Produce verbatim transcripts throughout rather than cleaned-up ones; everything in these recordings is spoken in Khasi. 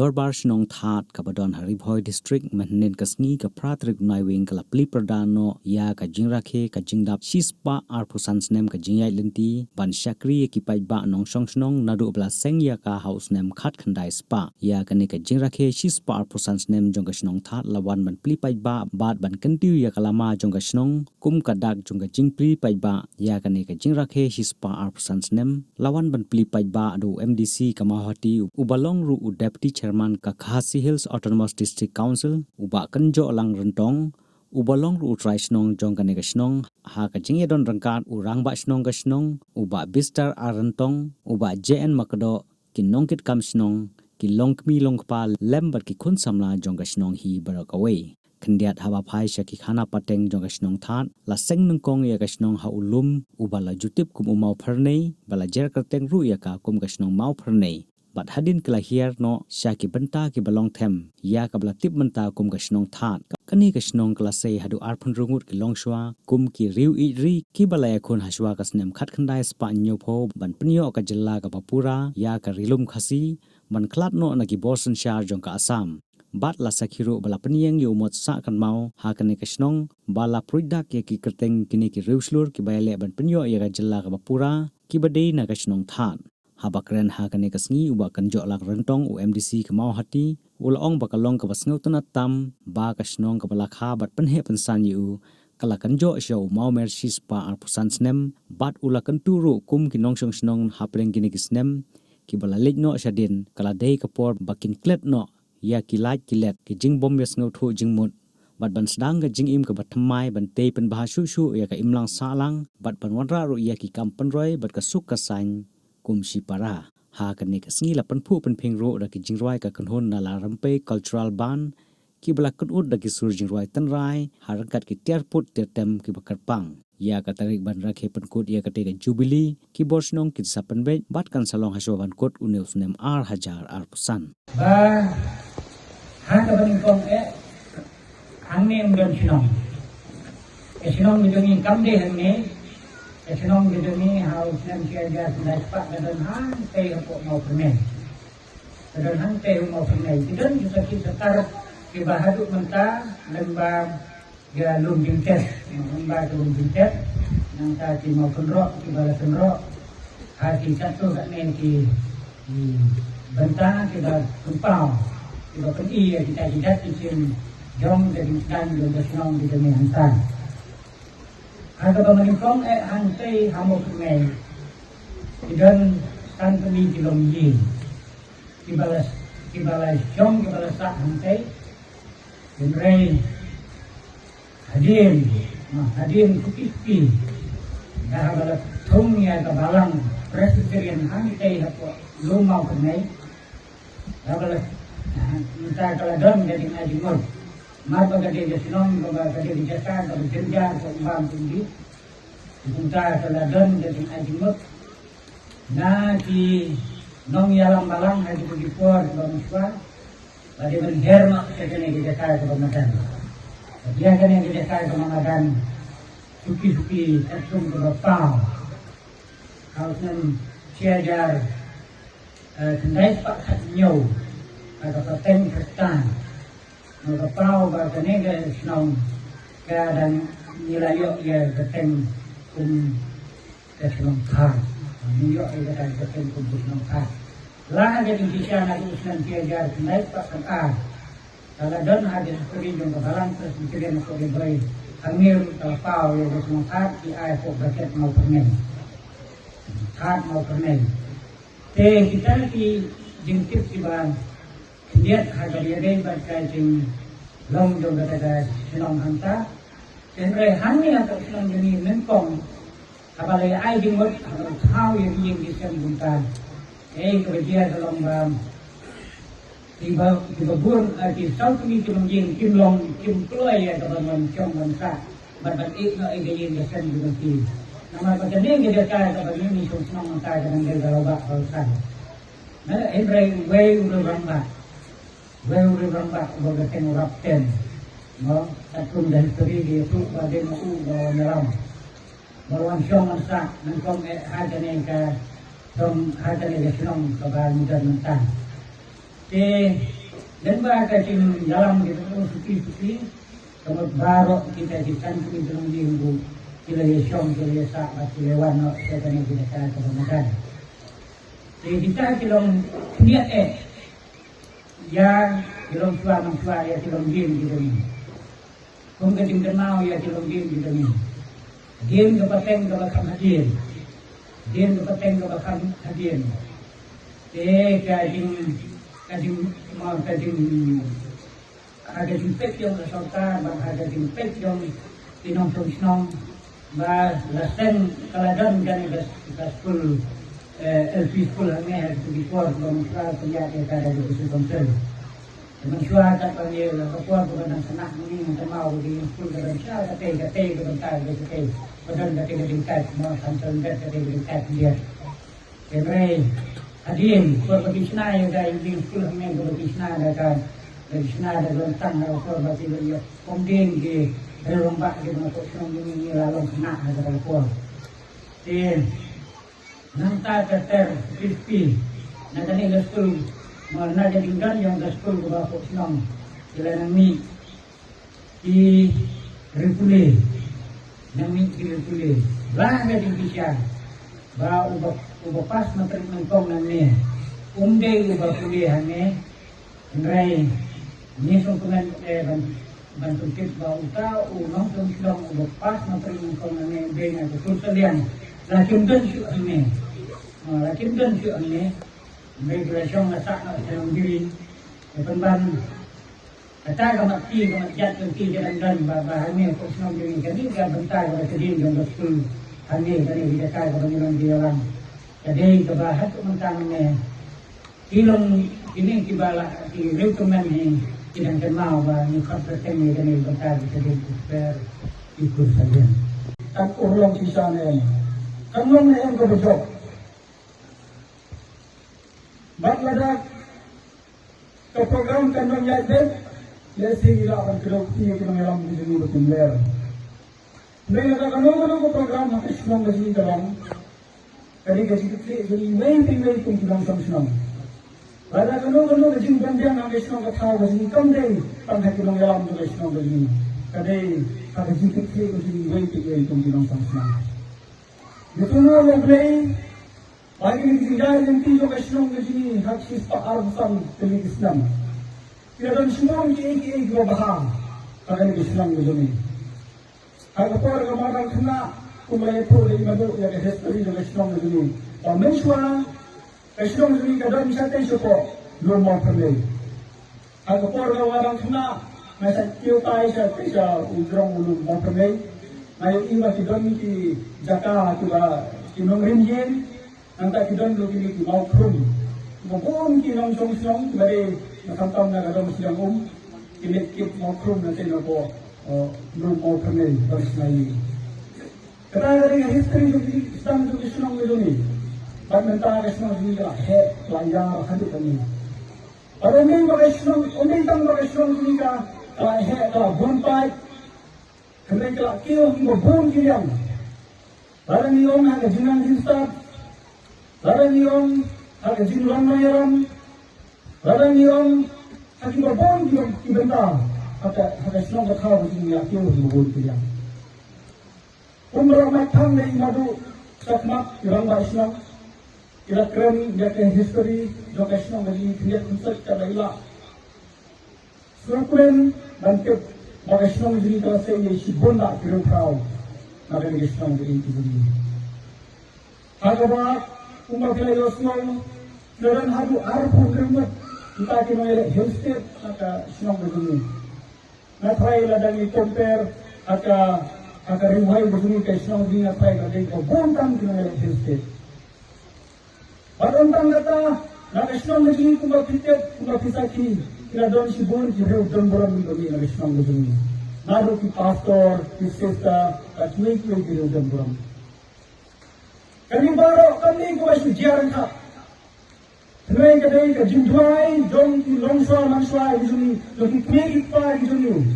Dorbar Shnong Thad kaba don ha Ri Bhoi District mynhynnin ka sngi ka phra tarik Naiwieng ka la plie pyrda noh ïa ka jingrakhe ka jingdap shispah arphew san snem ka jingïaid lynti ban shakri ïa ki paidbah nongshong shnong naduh ba la seng ïa ka ha u snem khatkhyndai spah. Ïa kane ka jingrakhe shispah arphew san snem jong ka shnong Thad la wan ban plie paidbah bad ban kyntiew ïa ka lama jong ka shnong kum ka dak jong ka jingplie paidbah. Ïa kane ka jingrakhe shispah arphew san snem la wan ban plie paidbah da u M D C ka Mawhati, uba long ruh u Deputy Chairman ka Khasi Hills Autonomous District Council, u Bah Kynjohlang Ryntong, uba long ruh u trai shnong jong kane ka shnong, ha ka jingïadon ryngkat u rangbah shnong ka shnong, u Bah Bistar R Ryntong, u Bah J N Makdoh, ki nongkitkam shnong, ki longkmie longkpa lem bad ki khun samla jong ka shnong hi baroh kawei. Khyndiat haba phai sha ki khana pateng jong ka shnong Thad, la seng nyngkong ïa ka shnong ha u lum uba la ju tip kum u Mawphyrnei, ba la jer kyrteng ruh ïa ka kum ka shnong Mawphyrnei. Bad hadien ki la hiar noh sha ki bynta kiba long them ïa kaba la tip mynta kum ka shnong Thad. Kane ka shnong ka la sei haduh arphew hynriew ngut ki longshuwa kum ki riew ïeit ri kiba la ïakhun hashwa ka snem khatkhyndai spah hynñiewphew ban pynïoh ka jylla kaba pura ïa ka Ri Lum Khasi, ban khlad noh na ki bor synshar jong ka Assam. Bad la sakhi ruh ba la pynïeng ïa u mot sah kynmaw ha kane ka shnong, ba la pruid dak ïa ki kyrteng kine ki riew shlur kiba ïaleh ban pynïoh ïa ka jylla kaba pura, kiba dei na ka shnong Thad. Haba kren ha kane ka sngi u Bah Kynjohlang Ryntong, u M D C ka Mawhati, u la ong ba ka long kaba sngewtynnat tam ba ka shnong kaba la kha bad pynheh pynsan ïa u ka la kynjoh sha u Mawmer shispah arphew san snem, bad u la kyntu ruh kum ki nongshong shnong hapdeng kine ki snem kiba la leit noh shadien, ka la dei ka por ba kin klet noh ïa ki lait ki let, ki jingbym ïasngewthuh jingmut, bad ban sdang ka jingim kaba thymmai, ban tei pynbha shuh shuh ïa ka imlang sahlang, bad ban wanrah ruh ïa ki kam pynroi bad ka suk ka saiñ kum shipara. Ha kane ka sngi la pynphuh pynphieng ruh da ki jingrwai ka kynhun Nala Rympei Cultural Band, kiba la kynud da ki sur jingrwai tynrai ha ryngkat ki tiar pud tiar tem kiba kyrpang. Ïa ka tarik ban rakhe pynkut ïa katei ka Jubilee, ki bor shnong kin sa pynbeit bad kan sa long hashwa ban kut une u snem ar hajar arphew san. Ba ha kaba nyngkong eh, hangne ym don shnong. Ka shnong ka jong ngi kam dei hangne. Ka shnong ka jong ngi ha u snem shi hajar khyndai spah ka don hangtei hapoh Mawphyrnei. Ka don hangtei ha Mawphyrnei. Ki don ki sakhi satar kiba haduh mynta lem bad ka Lum Jingtep, lem bad ka Lum Jingtep. Nangta ki Mawkynroh kiba la kynroh ha ki katto katne ki, ki bynta kiba pynpaw, kiba pyni ïa kita ki jait ki jingim jong ka jingsdang jong ka shnong ka jong ngi hangta. Ha kaba nyngkong eh, hangtei ha Mawphyrnei ki don sanphew hynñiew ki longïing kiba la, kiba la shong, kiba la sah hangtei. Hynrei hadien, ma, hadien khuti khuti, da haba la thung ïa ka balang Presbyterian hangtei hapoh Lum Mawphyrnei, da haba la, mynta ka la don ka jingai jingmut. Mar ba ka dei ka shnong, ba ka dei ka jaka kaba jynjar, ka umbam, ka umdih. Mynta ka la don ka jingai jingmut na ki nongïalam balang ha kito ki por kiba mynshuwa, ba dei ban her noh sha kane ka jaka kaba madan. Bad ïa kane ka jaka kaba madan, suki suki katkum kaba paw, ha u snem shi hajar, eh, khyndai spah khathynñiew, ha ka pateng Khristan, na ka paw ba kane ka shnong ka dang, ngi la ïoh ïa ka kyrteng kum ka shnong Thad. Ngi ïoh ïa kata ka kyrteng kum ka shnong Thad. La ha ka jingshisha naduh u snem shi hajar khyndai spah khatar, ka la don ha ka history jong ka Balang Presbyterian hapoh Ri Bhoi, hangne ruh ka la paw ïa ka shnong Thad, ki ai hapoh bracket Mawphyrnei. Thad Mawphyrnei. Te kita ki jingtip kiba khyndiat ha kaba ïadei bad ka jinglong jong kata ka shnong hangta. Hynrei hangne ha ka shnong jong ngi nyngkong, haba la ai jingmut, haba la thaw ïa ki ïing ki sem kumta, ei, kaba jia ka long ba kiba, kiba bun, ah, ki saw tylli ki longïing kim long, kim kloi ïa ka ban wan shong wan sah bad ban ïeh noh ïa ka ïing ka sem jong ki. Namar ba kane ka jaka kaba ngi, ngi shong shnong mynta ka dang dei ka Lawbah Balasan. Hynrei uwei u rangbah, uwei u rangbah uba kyrteng u Rapten, mo, katkum ka history ka ïathuh ba dei ma u uba wan ïalam, ba wan shong wan sah nyngkong eh ha kane ka shnong, ha kane ka shnong kaba ngi don mynta. Te lyngba ka jingïalam kita suki suki, ka mut baroh kita ki san ki jong ki la ïashong ki la ïasah bad ki la wan noh sha kane kita ka kaba madan. Te kita ki long khyndiat eh ïa ki longshuwa manshuwa ïa ki longdien ki jong ngi. Kum ka jingkynmaw ïa ki longdien ki jong ngi. Dien ka pateng kaba kham hadien. Dien ka pateng kaba kham hadien. Te ka jing ka jing ma ka jing ha ka jingpeit jong ka sorkar bad ha ka jingpeit jong ki nongshong shnong ba la seng ka la don kane ka ka skul, eh, L P skul hangne ha ki por ba mynta ka ïa ka da ka council. Te mynshuwa katba ngi la ka por kaba dang sngap ngi ngi kynmaw ba ki ïing skul ka dang sha katei katei ka bynta katei katei. Ba don katei ka jingkait mo san san bet katei ka jingkait biang. Hynrei hadien por ba ki shna ïa ka ïing skul hangne ba ki shna da ka da ki shna da ka lyntang da ka por ba ki la ïoh pom ding ki ri rangbah ki ba na pok shnong ngi ngi la long khynnah ha ka por. Te nangta ter ter shisha na kane ka skul, ma na ka jingdon jong ka skul kaba hapoh shnong, ki la nang mih ki ri pule, nang mih ki ri pule. La ka jingkyrpad ba uba uba pass matric nyngkong nangne um dei uba pule hangne. Hynrei ngi sngewthuh eh ban ban pyntip ba uta u nongshong shnong uba pass matric nyngkong nangne u dei na ka Khun Saliang. La kim don shuh hangne. Ah, la kim don shuh hangne. Hynrei ki la shong la sah na ka shnong Jiri. Te pynban kata ka mat ki ka mat jat ka ki ka dang don ba ba hangne ka shnong Jiri kane ka bynta ka ba ka dien jong ka skul hangne kane ka jaka ka ba ngi long ki ïalam. Ka dei kaba haduh mynta hangne. Ki long kine kiba la ki riew kmen hi ki dang kynmaw ba ngi khot bteng ïa kane ba ka dei ka dei u kper i kur sa dien. Kan urlong shisha ne em? Kan long ne em kaba jop? Bad lada ka program kan long ïaid beit, lehse ngi lah ban kdew kti ïa ki nongïalam ki jong ngi ba kim ler. Hynrei lada kano kano ka program ha ka shnong ka jong ngi ka long, ka dei ka jingkitkhlieh jong ngi iwei pa iwei kum ki nongshong shnong. Lada kano kano ka jingbym biang ha ka shnong ka thaw ka jong ngi kam dei tang ha ki nongïalam jong ka shnong ka jong ngi. Ka dei ha ka jingkitkhlieh ka jong ngi iwei pa iwei kum ki nongshong shnong. Ngi sngewnguh ïa U Blei ba kine ki jingïaid lynti jong ka shnong ka jong ngi ha ki spah arphew san tylli ki snem ki la don shibun kiei kiei kiba bha ha kane ka shnong ka jong ngi. Ha ka por kaba nga dang khynnah, kumba la ïathuh da i Madu ïa ka history jong ka shnong ka jong ngi, ba mynshuwa ka shnong jong ngi ka don shatei shapoh Lum Mawphyrnei. Ha ka por kaba nga dang khynnah, nga shait kiew tai shatei sha u jrong u Lum Mawphyrnei. Nga ïohi ba ki don ki jaka kiba ki nongrim ïing. Nangta ki don ruh kine ki mawkhrum. Kiba bun ki nongshong shnong kiba dei na khamtam na ka dong Shillong Um, ki leit kit mawkhrum na sien hapoh, eh, Lum Mawphyrnei ban shna ïing. Kata ka dei ka history jong ki sdang jong ki shnong ka jong ngi. Bad mynta ka shnong jong ngi ka la heh, ka la ïar haduh katne. Bad ym dei ba ka shnong, ym dei tang ba ka shnong jong ngi ka, ka la heh, ka la bun paid. Hynrei ka la kiew ha kiba bun ki liang. Lada ngi ong ha ka jingnang jingstad, lada ngi ong ha ka jinglong nongïalam, lada ngi ong ha kiba bun ki, ki bynta, ha ka, ha ka shnong ka thaw ka jong ngi la kiew ha kiba bun ki liang. Kumba la mait thang da i Madu shakhmat, i rangbah shnong, i la kren ïa ka history jong ka shnong ka jong ngi khyndiat khynsoit katba i lah. Sngewkmen ban tip ba ka shnong jong ngi ka la sei ïa shibun bah ki riewphraw na kane ka shnong ka jong ngi. Ha kaba kumba phi la ïohsngew, phi la don haduh arphew hynriew ngut kita ki nongïaleh Hill State na ka shnong ka jong ngi. Nga tharai lada ngi compare ha ka, ha ka Ri Bhoi ka jong ngi, ka shnong jong ngi nga tharai ka dei kaba bun tam ki nongïaleh Hill State. Bad ym tang kata, na ka shnong ka jong ngi kumba phi tip, kumba phi sakhi, ki la don shibun ki riew don burom kiba mih na ka shnong ka jong ngi. Naduh ki pastor, ki sister, bad kiwei kiwei ki riew don burom. Kane baroh kam dei kaba shu jia ryngkat. Hynrei ka dei ka jingduwai jong ki longshuwa manshuwa ki jong ngi, jong ki kmie ki kpa ki jong ngi.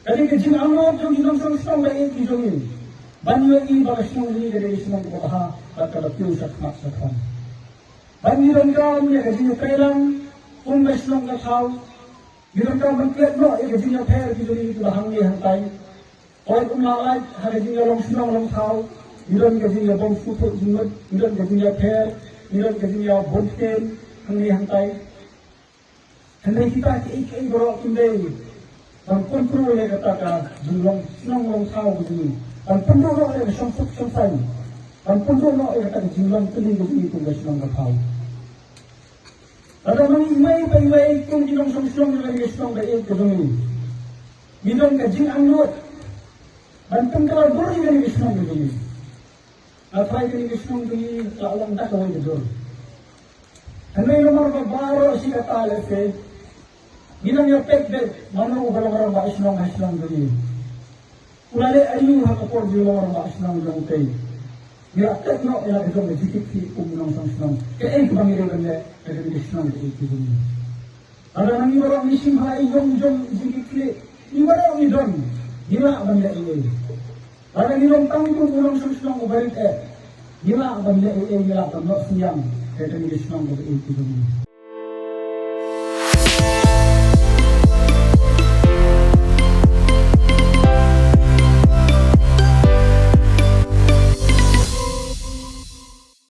Ka dei ka jingangnud jong ki nongshong shnong ba ïeit ki jong ngi ban ïohi ba ka shnong jong ngi ka dei ka shnong kaba bha bad kaba kiew shakhmat shakhmat. Ban ïa donkam ïa ka jingïatreilang Kum ka shnong ka thaw, ngi donkam ban klet noh ïa ka jingïapher ki jong ngi kiba hangne hangtai. Hooid, ym lah lait ha ka jingïalong shnong long thaw, ngi don ka jingïabym sngewthuh jingmut, ngi don ka jingïapher, ngi don ka jingïabun ktien hangne hangtai. Hynrei kita kiei kiei baroh kim dei ban pynpro ïa kata ka jinglong shnong long thaw ka jong ngi, ban pynduh noh ïa ka shongsuk shongsaiñ, ban pynduh noh ïa kata ka jinglong tylli ka jong ngi kum ka shnong ka thaw. Lada ma ngi iwei pa iwei kum ki nongshong shnong jong kane ka shnong ba ïeit ka jong ngi, ngi don ka jingangnud ban pynkylla dur ïa kane ka shnong ka jong ngi. Nga tharai kane ka shnong jong ngi ka la long da kawei ka dur. Hynrei namar ba baroh shi katta lehse ngi nang ïa peit beit mano uba long rangbah shnong ha shnong jong ngi. U la leh aïu ha ka por jong u long rangbah shnong jong u tei? Ngi la klet noh ïa la ka jong ka jingkitkhlieh kum u nongshong shnong. Kaei kaba ngi dei ban leh ha kane ka shnong kaei ka jong ngi? Lada ma ngi baroh ngi shim ha la i jong jong i jingkitkhlieh, ngi baroh ngi don, ngi lah ban leh ei ei. Lada ngi long tang kum u nongshong shnong uba rit eh, ngi lah ban leh ei ei, ngi lah ban noh synñiang ïa kane ka shnong kaba ïeit ka jong ngi.